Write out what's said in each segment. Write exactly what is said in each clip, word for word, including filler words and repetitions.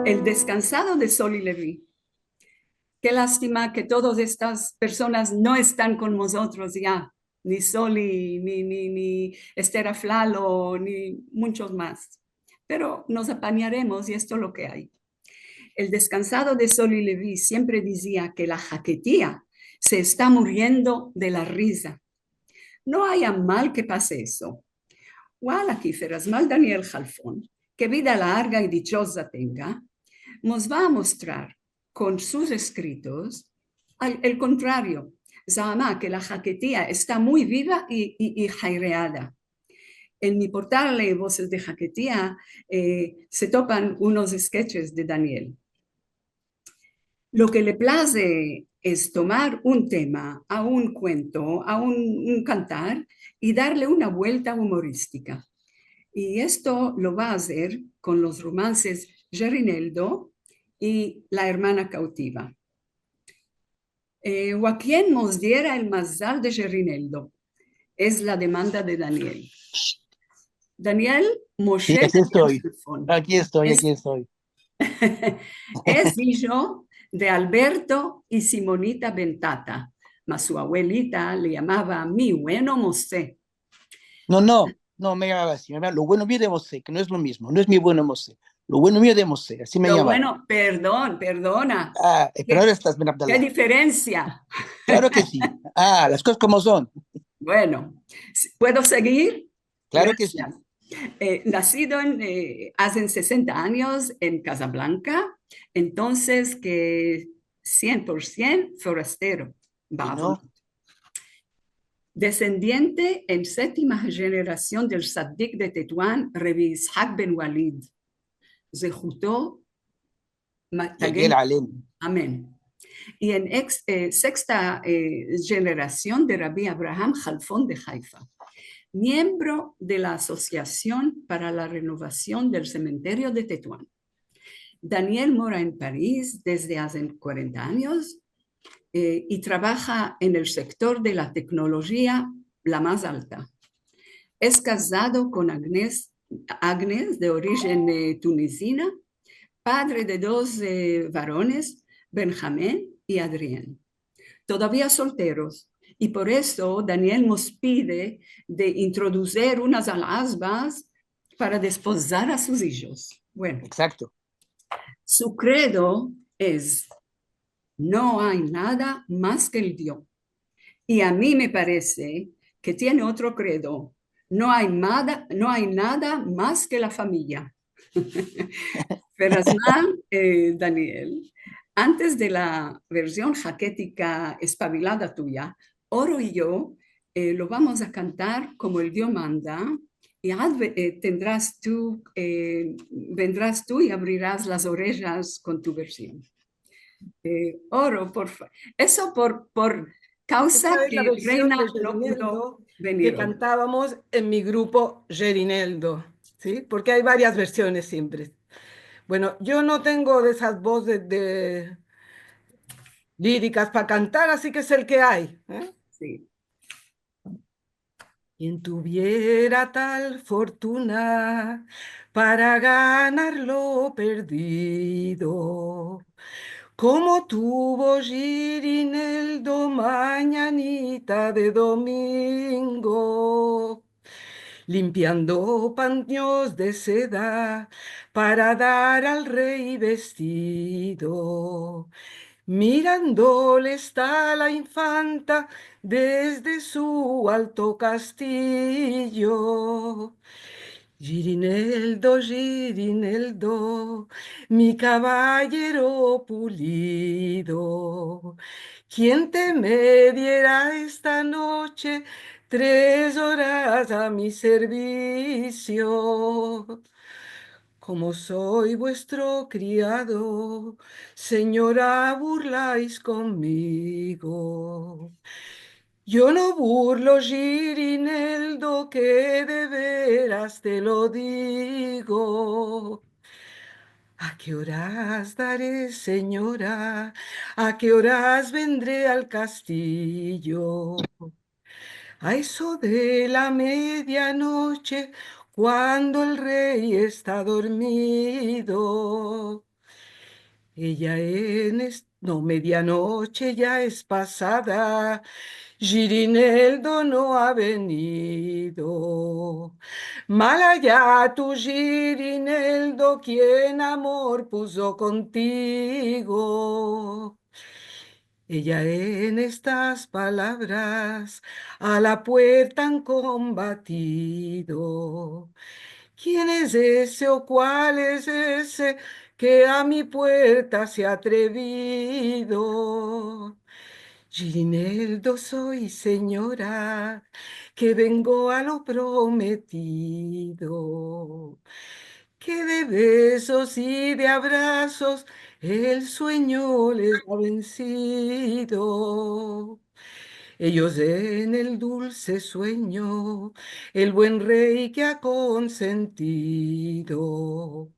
El Descansado de Sol y Levi. Ke lastima ke todas estas personas no estan kon mozotros ya, ni Sol y, ni, ni, ni Ester Aflalo, ni munchos mas. Pero mos apanyaremos i esto es lo ke ay. El Descansado de Sol y Levi siempre dizia ke la haketia se esta muriendo de la riza. No ay mal ke pase esto. Wala ki Ferazmal Daniel Halfon, ke vida larga i dichoza tenga, mos va a mostrar kon sus eskritos al, el kontrario, zama ke la haketia esta muy viva i, i, i haireada. En mi portal, eh, Voces de Haketia, eh, se topan unos sketches de Daniel. Lo ke le plaze es tomar un tema, a un kuento, a un, un kantar, i darle una vuelta umoristika. I esto lo va a azer kon los romanses Jerineldo i La ermana kautiva. Eh, o a kien mos diera el mazal de Jerineldo? Es la demanda de Daniel. Daniel Moshe Daniel Halfon. Aki esto, aki esto. Es ijo de Alberto i Simonita Bentata, mas su abuelita le yamava mi bueno Moshe. No, no, no me yamava ansi, me yamava lo bueno mio de Moshe, ke no es lo mizmo, no es mi bueno Moshe. Lo bueno mio de Moshe, ansi me yamava. Lo bueno, perdon, perdona. Ah, eh, pero ke, ahora estas ben Abdallah. Ke diferensia? Klaro ke si. Ah, las kozas komo son. Bueno, si, puedo segir? Klaro ke si. Grasias. Eh, nasido en, eh, aze sesenta anyos en Casablanca, entonses ke sien por sien forastero, vagabon. Desendiente en setima jenerasion del tzadik de Tetuan, Rebi Itzhak ben Walid, zehuto ma-, tagen alenu. Amen. I en eks-, eh, seksta, eh, jenerasion de Rabi Abraham Halfon de Haifa, miembro de la Asosiasion para la Renovasion del Sementerio de Tetuan. Daniel mora en Paris desde aze kuarenta anyos, eh, i travaha en el sektor de la teknolojia la mas alta. Es kazado kon Agnes, Agnes, de orijen, eh, tunisina, padre de dos, eh, varones, Benjamin i Adrien. Todavia solteros, i por esto Daniel mos pide de introduzir unas alahazbas para despozar a sus ijos. Bueno. Egzakto. Su kredo es: no ay nada mas ke el Dio. I a mi me parese ke tiene otro kredo: no ay nada, no ay nada mas ke la famiya. Ferazmal, eh, Daniel, antes de la version haketika espabilada tuya, Oro i yo, eh, lo vamos a kantar komo el Dio manda, i ad ve-, eh, tendras tu, eh, vendras tu i avriras las orejas kon tu version. Eh, Oro, por fa-, eso por, por kauza ke Reina no pudo venir oy. Esta es la version de Jerineldo ke kantavamos en mi grupo Jerineldo, si? Porke ay varias versiones siempre. Bueno, yo no tengo de esas vozes de, de lirikas para kantar, ansi ke es el ke ay, e? Si. Kien tuviera tal fortuna para ganar lo perdido, komo tuvo Jerineldo manyanitas de domingo, limpiando panyos de seda para dar al rey vestido. Mirandole esta la infanta desde su alto kastiyo. Jerineldo, Jerineldo, mi kabayero pulido, kien te me diera esta noche tres oras a mi servisio? Komo soy vuestro kriado, senyora, burlais konmigo. Yo no burlo, Jerineldo, ke de veras te lo digo. A ke oras dare, senyora? A ke oras vendre al kastiyo? A eso de la medianoche, kuando el rey esta dormido. Eya en es-, no, medianoche ya es pasada, Girineldo no a venido. Mal aya tu, Girineldo, kien amor puzo kontigo. Eya en estas palavras a la puerta han kombatido. Kien es ese o kual es ese ke a mi puerta se a atrevido? Girineldo so, sinyora, ke vengo a lo prometido, ke de bezos i de abrazos el suenyo les a vensido. Eyos en el dulse suenyo, el buen rey ke a konsentido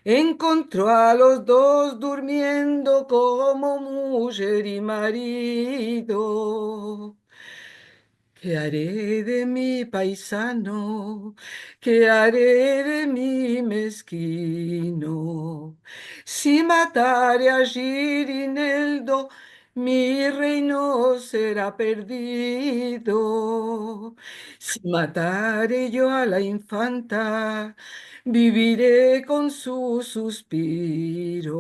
enkontro a los dos durmiendo komo mujer i marido. Ke are de mi paisano? Ke are de mi meskino? Si matare a Girineldo, mi reino sera perdido. Si matare yo a la infanta, bivire kon su suspiro.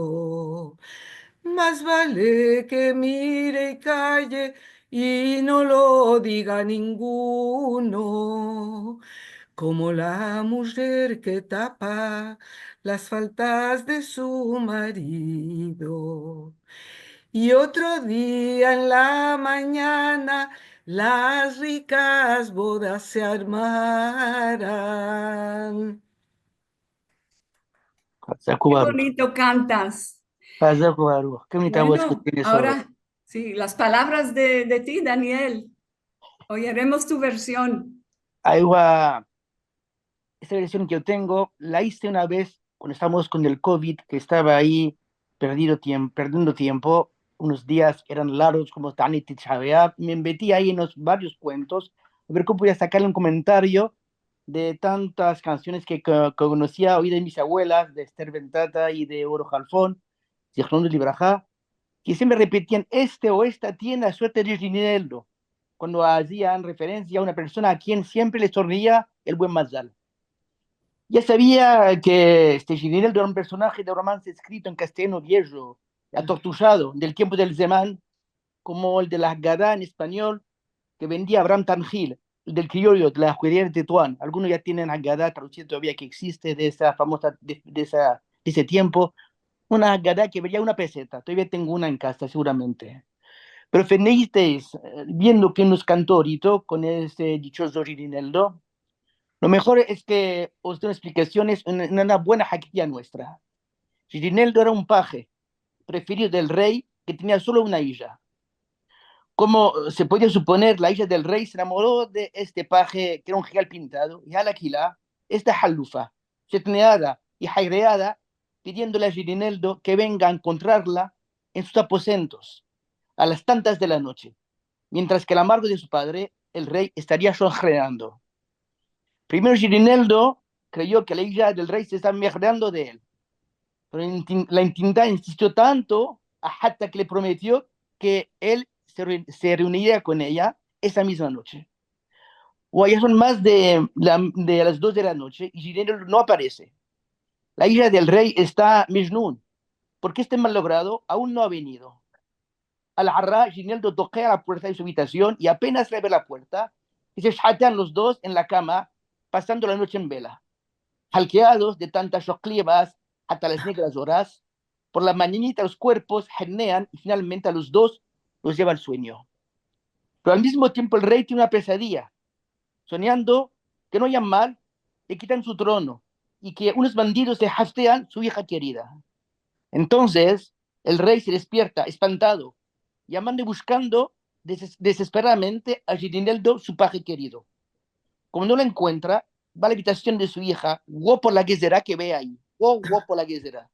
Mas vale ke mire i kalle i no lo diga a ninguno, komo la mujer ke tapa las faltas de su marido. I otro dia en la manyana las rikas bodas se armaran. Ke bonito kantas. Ke bonita voz ke tienes. Bueno, agora, si, las palavras de, de ti, Daniel. Oyeremos tu version. Aywa, esta version ke yo tengo, la ize una vez kuando estavamos kon el kovid, ke estava ayi perdiendo tiempo, perdiendo tiempo, unos dias eran largos komo Tanit i Tisha Beav, i me meti ayi en los varios kuentos, a ver komo podia sakar un komentario de tantas kansiones ke, ke, ke konosia, oida de mis avuelas, de Ester Ventata i de Oro Halfon, zihronu livraha, ke siempre repetian este o esta tiene la suerte de Girineldo, kuando azian referensia a una persona a kien siempre le sonreia el buen mazal. Ya savia ke este Girineldo era un personaje de romanse eskrito en kastilyano viejo, atortushado, del tiempo del zeman, komo el de la Hagada en espanyol, ke vendia Abraham Tanhil, el del krioyo, de la Juderia de Tetuan. Algunos ya tienen Hagada tradusida todavia, ke existe, de esa famosa, de, de esa, de ese tiempo. Una Hagada ke valia una peseta. Todavia tengo una en kasa, seguramente. Pero feneisteis, eh, viendo ke mos kanto orito kon ese dichozo Girineldo, lo mejor es ke os dou esplikasiones en, en una buena hakdiya nuestra. Girineldo era un paje preferido del rey ke tenia solo una ija. Komo se podia suponer, la ija del rey se enamoro de este paje ke era un hiyal pintado, i a la kila, esta halufa, shetneada i hayreada, pidiendole a Girineldo ke venga a enkontrarla en sus aposentos a las tantas de la noche, mientras ke el amargo de su padre, el rey, estaria shonjeando. Primero Girineldo kreyo ke la ija del rey se esta mehreando de el, pero la inti-, la intimida insistio tanto, a, hasta ke le prometio ke el se re-, se reuniria kon eya esa mizma noche. O ya son mas de la, de las dos de la noche i Girineldo no aparese. La ija del rey esta mejnun, porke este malogrado aun no a venido. Al arra, Girineldo tokea la puerta de su abitasion i apenas le avre la puerta, i se shatean los dos en la kama, pasando la noche en vela. Halkeados de tantas shoklivas hasta las negras oras, por la manyanita los kuerpos hennean i finalmente a los dos los yeva el suenyo. Pero al mizmo tiempo el rey tiene una pesadiya, soñando ke no ayan mal, le kitan su trono i ke unos bandidos se haftean su ija kerida. Entonses, el rey se despierta, espantado, yamando i bushkando deses-, desesperadamente a Girineldo, su paje kerido. Komo no lo enkuentra, va a la abitasion de su ija, guo por la gezera ke ve ayi, guo, guo por la gezera.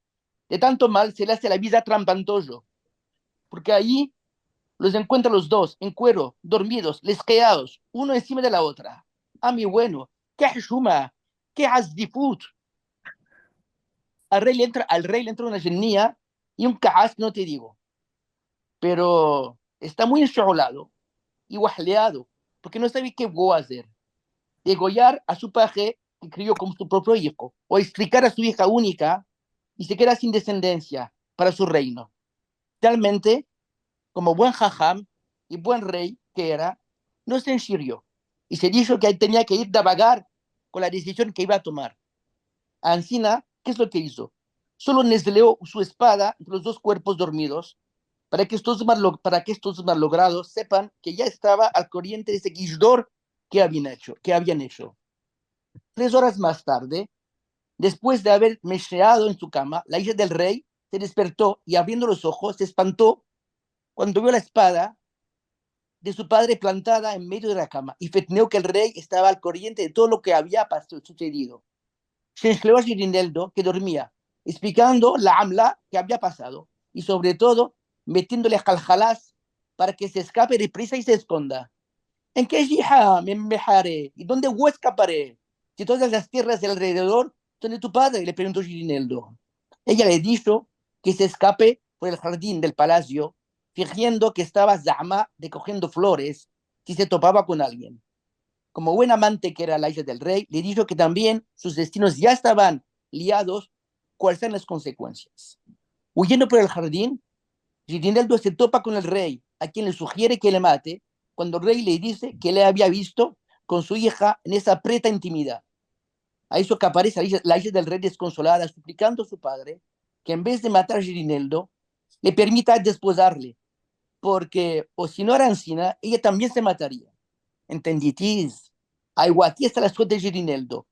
De tanto mal se le aze la vida trampantojo, porke ayi los enkuentra los dos, en kuero, dormidos, leskeados, uno ensima de la otra. A mi bueno, ke hishuma, ke azdifut. Al rey le entra, al rey le entra una jenia i un kaas ke no te digo. Pero esta muy ensholado i wahleado, porke no save ke vo a azer. Degoyar a su paje ke krio komo su proprio ijo, o estrikar a su ija unika i se keda sin desendensia para su reino. Finalmente, komo buen haham i buen rey ke era, no se enshiryo i se disho ke tenia ke ir davagar kon la desizion ke iva a tomar. Ansina, ke es lo ke izo? Solo nezleo su espada entre los dos kuerpos dormidos, para ke estos malo-, para ke estos malogrados sepan ke ya estava al koriente de ese gizdor ke avian echo, ke avian echo. Tres oras mas tarde, despues de aver mesheado en su kama, la ija del rey se desperto i, avriendo los ojos, se espanto kuando vio la espada de su padre plantada en medio de la kama i fetneo ke el rey estava al koriente de todo lo ke avia pas-, susedido. Se enshleo a Jirineldo, ke dormia, esplikando la amla ke avia pasado i, sovre todo, metiendole halhalas para ke se eskape deprisa i se eskonda. En ke jiha me, me hare? I donde vo eskapare? Si todas las tierras de alrededor son de tu padre, le pregunto Jirineldo. Eya le disho ke se eskape por el hardin del palasio, finjiendo ke estava zama rekojiendo flores, si se topava kon alguien. Komo buen amante ke era la ija del rey, le disho ke tambien sus destinos ya estavan liados, kual sean las konsekuensias. Uyendo por el hardin, Jirineldo se topa kon el rey, a kien le sujiere ke le mate, kuando el rey le dize ke le avia visto kon su ija en esa preta intimidad. A esto ke aparese la ija, la ija del rey deskonsolada, suplikando a su padre ke en vez de matar a Jirineldo, le permita despozarle, porke, o si no era ansina, eya tambien se mataria. Entenditis? Ay, guati esta la suerte de Jirineldo,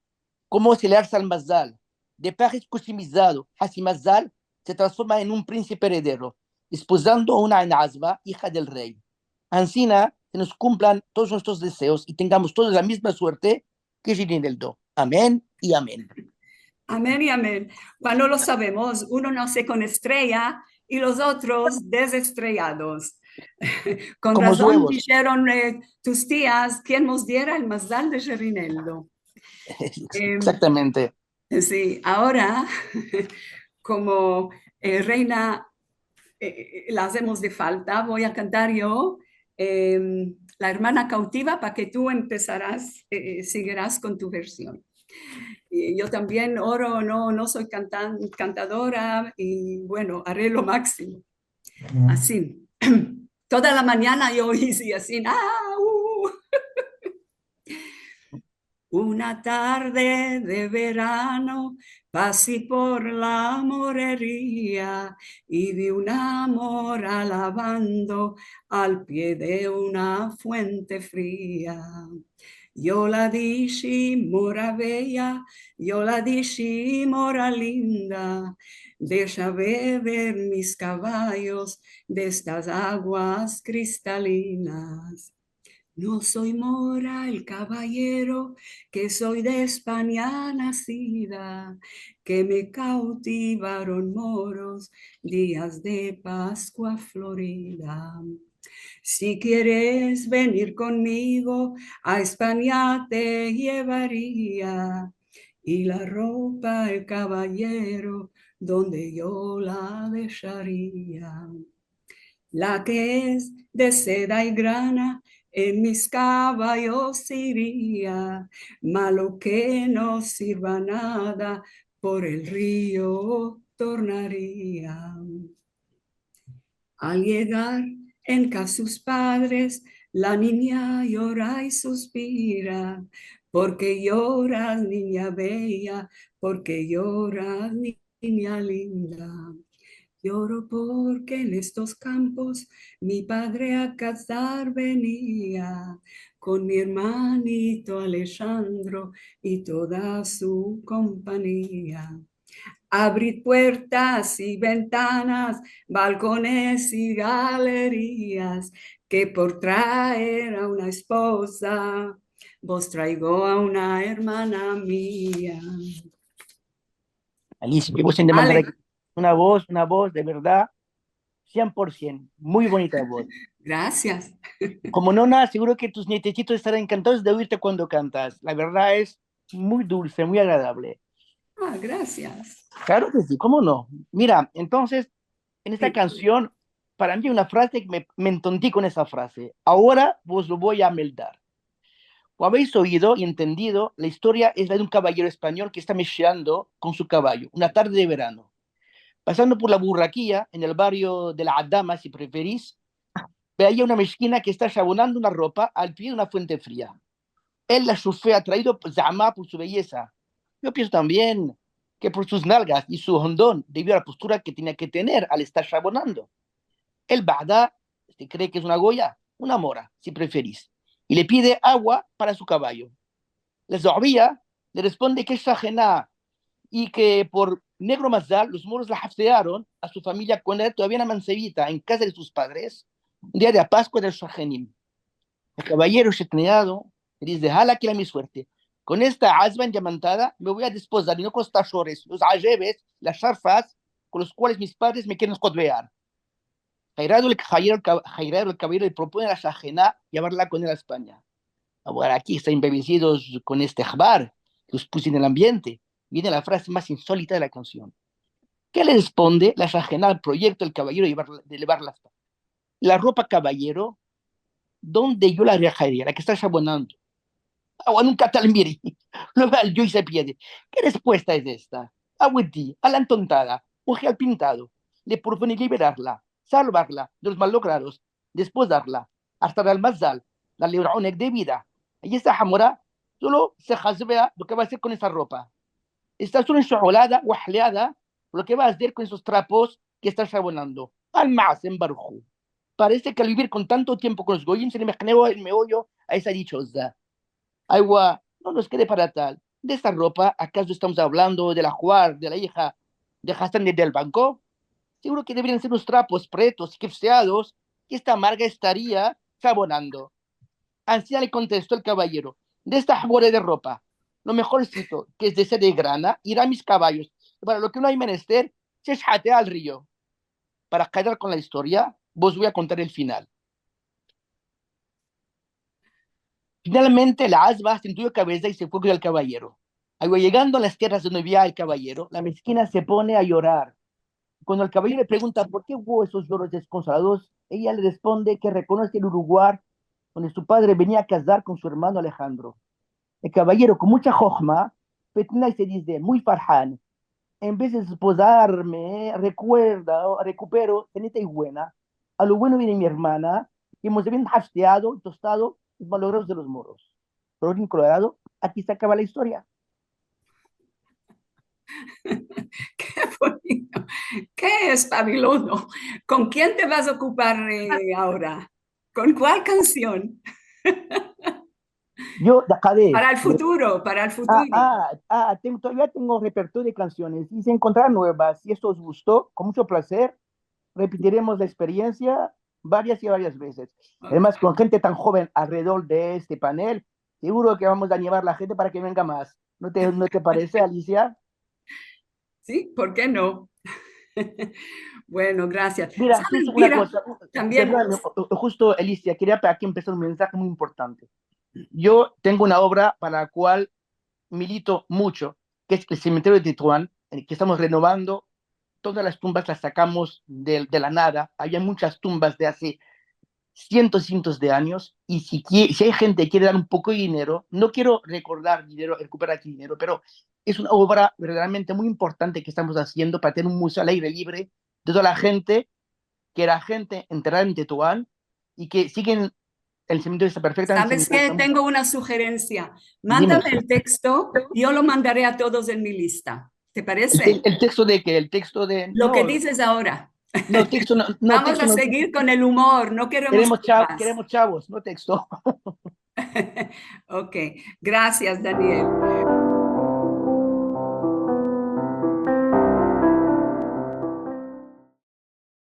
komo se le alsa el mazal, de paje kushimizado, hashi mazal, se transforma en un prinsipe eredero, espozando a una Ainazva, ija del rey. Ansina, se nos kumplan todos nuestros deseos i tengamos todos la mizma suerte ke Jirineldo. Amen i amen. Amen i amen. Kuando lo savemos, uno nase kon estreya i los otros dezestreyados. Kon razon disheron, eh, tus tias, kien mos diera el mazal de Jirineldo. Em, egzaktamente. Si, agora, komo, eh, reina, eh, eh, la azemos de falta, vo a kantar yo, em, La ermana kautiva, pa ke tu empesaras, eh, eh, sigeras kon tu version. I yo tambien oro, no, no so kantan-, kantadora, i, bueno, are lo maksimo. Asi. Toda la manyana yo ize asi, ah, uh. Una tarde de verano pasi por la moreria i vi una mora lavando al pie de una fuente fria. Yo la dishe: "Mora beya", yo la dishe: "Mora linda, desha bever mis kavayos de estas aguas kristalinas. No soy mora el kabayero, ke soy de Espanya nasida, ke me kautivaron moros dias de Paskua florida. Si kieres venir konmigo, a Espanya te yevaria, i la ropa el kabayero donde yo la desharia. La ke es de seda i grana en mis kavayos iria, ma lo ke no sirva nada por el rio tornaria". Al yegar en kasa sus padres, la ninya yora i suspira. "Porke yoras, ninya beya? Porke yoras, ninya linda?". "Yoro porke en estos kampos mi padre a kazar venia kon mi ermanito Aleshandro i toda su kompania. Avrid puertas i ventanas, balkones i galerias, ke por traer a una espoza vos traigo a una ermana mia". Alicia, ke vos en demandar aki una vos, una vos de verdad, sien por sien, muy bonita vos. Grasias. Komo nona, seguro ke tus nietesitos estaran enkantados de oirte kuando kantas. La verdad es muy dulse, muy agradable. Ah, grasias. Klaro ke si, komo no? Mira, entonses, en esta kansion, para mi una fraze ke me, me entondi kon esa fraze. Agora vos lo vo a meldar. Kuando aveis oido i entendido, la istoria es la de un kabayero espanyol ke esta mesheando kon su kabayo, una tarde de verano. Pasando por la Burrakia, en el barrio de la Adama, si preferis, ve ayi una meskina ke esta shabonando una ropa al pie de una fuente fria. El la shofea atraido, zama, por su beyeza. Yo pienso tambien ke por sus nalgas i su hondon, devio a la postura ke tenia ke tener al estar shabonando. El bada, se kree ke es una goya, una mora, si preferis, i le pide agua para su kabayo. La zobia le responde ke es shahena i ke por negro mazal los moros la haftearon a su famiya kuando era todavia una mansevita en kaza de sus padres, un dia de la Paskua de los shahenim. El kabayero shetneado le dize: "Hala, ke la mi suerte. Kon esta azba endiamantada me vo a despozar, i no kon los tashores, los ajeves, las sharfas kon los kuales mis padres me keren kotbear". Hairado el, hairado el ka-, hairado el kabayero le propone a la shahena yevarla kon el a Espanya. Agora aki estan embebesidos kon este ahbar ke os pusi en el ambiente. Viene la fraze mas insolita de la kansion. Ke le responde la shahena al proyekto del kabayero de yevarla, de yevarla a Espanya? La ropa kabayero, donde yo la deharia, la ke esta shabonando? Agua nunka tal miri. Lo ve al yo i se pierde. Ke respuesta es esta? Agua di, a la entontada, oje al pintado, le propone liberarla, salvarla de los malogrados, despozarla, artar al mazal, darle un onek de vida. I esta hamora solo se hazbea lo ke va a azer kon esa ropa. Esta solo enshogolada, wahleada, por lo ke va a azer kon esos trapos ke esta shabonando. Al ma'asem baruhu. Parese ke al bivir kon tanto tiempo kon los goyim se le mehneó el meoyo a esa dichoza. Agua, no nos kede para tal. De esta ropa, akaso estamos avlando de la Huar, de la ija de Hasan de Delbanco? Seguro ke deverian ser unos trapos pretos, kifseados, ke esta marga estaria shabonando. Ansina le kontesto el kabayero: "De esta hamora de ropa, lo mehorcito, ke es de seda i grana, ira a mis kabayos. Para lo ke no ay menester, se shahatea al rio". Para kedar kon la istoria, vos vo a kontar el final. Finalmente, la azba asentuo kavesa i se fue kon el kabayero. Agua, yegando a las tierras donde vivia el kabayero, la meskina se pone a yorar. Kuando el kabayero le pregunta por ke hubo esos yoros deskonsolados, eya le responde ke rekonose el lugar donde su padre venia a kazar kon su ermano Alejandro. El kabayero, kon muncha hohma, petna i se dize muy farhan: "En vez de despozarme, rekuerda, rekupero, tenete buena, a lo bueno viene mi ermana, ke mos avian hafteado i tostado los malogrados de los moros". Kolorin kolorado, aki se akava la istoria. Ke bonito, ke espabilono. Kon kien te vas a okupar, eh, agora? Kon kual kansion? Yo, de, de, para el futuro, para el futuro. Ah, ah, ah, tengo, todavia tengo repertorio de kansiones. I si se enkontrar muevas, si esto os gusto, kon muncho plazer repetiremos la eksperiensia varias i varias vezes. Ademas, kon djente tan hoven alredor de este panel, seguro ke vamos a animar a la djente para ke venga mas. No te, no te parese, Alicia? Si, por ke no? Bueno, grasias. Mira, justo una koza, perdoname, justo, Alicia, keria aki empesar un mensahe muy importante. Yo tengo una ovra para la kual milito muncho, ke es el sementerio de Tetuan, en el ke estamos renovando. Todas las tumbas las sakamos de, de la nada. Avia munchas tumbas de aze sientos, sientos de anyos, i si, si ay djente ke kere dar un poko de dinero, no kero rekordar dinero, rekuperar aki dinero, pero es una ovra verdaderamente muy importante ke estamos aziendo para tener un muzeo al aire livre de toda la djente ke era djente enterada en Tetuan i ke sigen el sementerio, esta perfekta. Saves ke? Tengo una sujerensia. Mandame el teksto, yo lo mandare a todos en mi lista. Te parese? El, el teksto de ke? El teksto de... Lo ke dizes agora. No, teksto no, no. Vamos a segir kon el umor, no keremos... Keremos chavos, no teksto. Ok, grasias, Daniel.